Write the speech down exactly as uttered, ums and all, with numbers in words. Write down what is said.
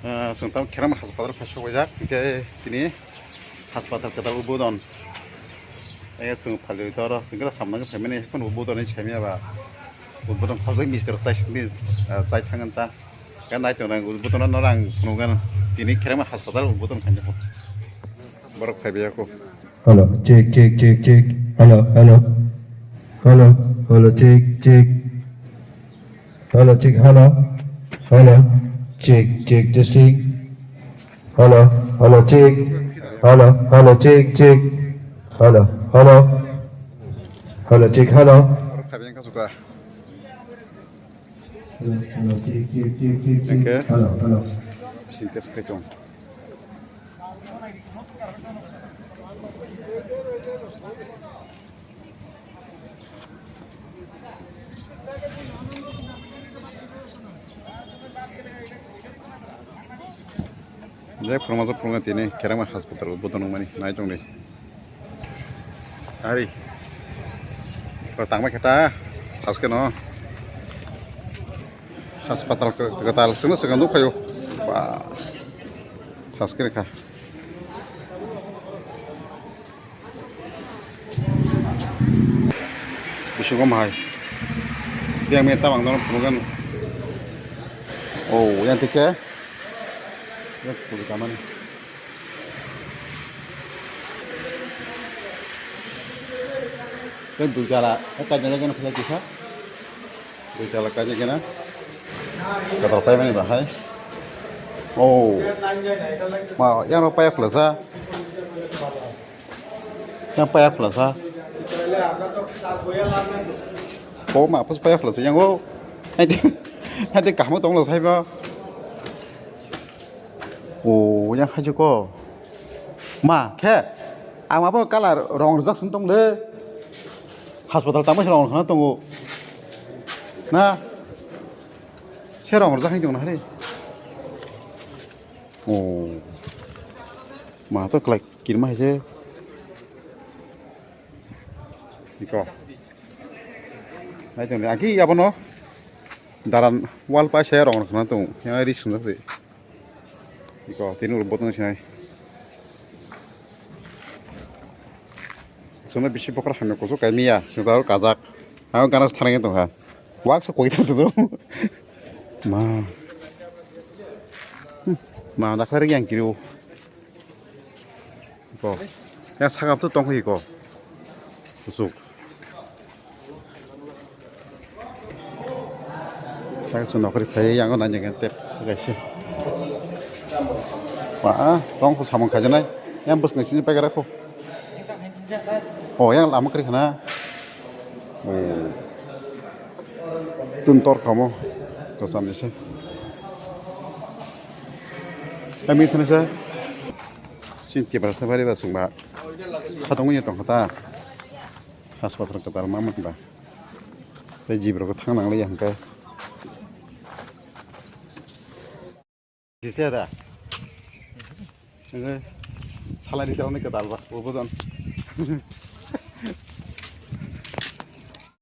Ah, chwng tamo Kherama haspatal phai sokbaijak, hwnkhe tini haspatal kwtal udbodon. Aya chwng phalwi toro, chwng khe samnang khe phaimani, haikhe phano udbodon hinwi saimaya ba. Udbodon khobjak mister chai sokni, ah, chai thangwi ta. Khe nai tongnai udbodon no rang phunukgano. Tini Kherama haspatal udbodon khainai kho. Borok phaibai ya kho. Hello, check, check, check, check. Hello, hello. Hello, hello, check, check. Hello, check, hello. Hello, check, check, testing. Hello, hello, check. Hello, hello, check, check. Hello, hello. Hello, check, hello. Hello, hello, check, check, check, check, check. Hello, hello. Bising test khai tong. Je phwrwngmasa phwrwngnai tini Kherama haspatal o bothon wngmani nai tongdi. Ari. Ko tangma khe ta thaske no. Haspatal kwtal sino sino nukphaio. Ba. Thaske kha. Bisingo mahai. Yang me tamang dono phunukgano. Oh, yang tikhe. Yang phunuk kamani. Yang dui jala, yang kaisa lagi yang phunuk kisa. Dui jala kaisa kena. Kata pai mani bahai. Oh. Ma, yang rok pai khulasa. Yang paya khulasa. Ko ma pus paya khulasa yang o. Hai de, hai de kahmo tongla saiba. O yang hai ko. Ma khe. Ang abo kalar rong rijak sung tong le. Hospital tamo se rong khana tongo. Na. Se rong rijak hai tong na hari. O. Ma to klai. Kirima hai se. Iko. Hai tong, aki abono daran wall pai se rong rok khana tong. Yang ri sungjak se. Iko, tini ur botong sinai. Sumna bisi bokra hamya kusu kaimiya, sumna aro kajak. Aro gana tharang tong ha. Wak sa koi ta tu. Ma. Ma, dakla ri yang kiriu. Ko. Ya sakap tu tong ko. Kusuk. Tang su nokri phai yang nang yang tep gaisi. Wah, tong ko samung khajanai. Yang bus ngai sini pagar ko. Oh, yang lama kri khana. Oh. Tun tor kamo. Kosam ni se. Kami thani sa. Sin Tiprasa bari ba sungba. Khatungwi tong kha ta. Haspatal kwtal ma man ba. Tei jibrok thang nang le yang kai. Sisi ada. Ini salai di dalam ni kwtal ba. Bobo don.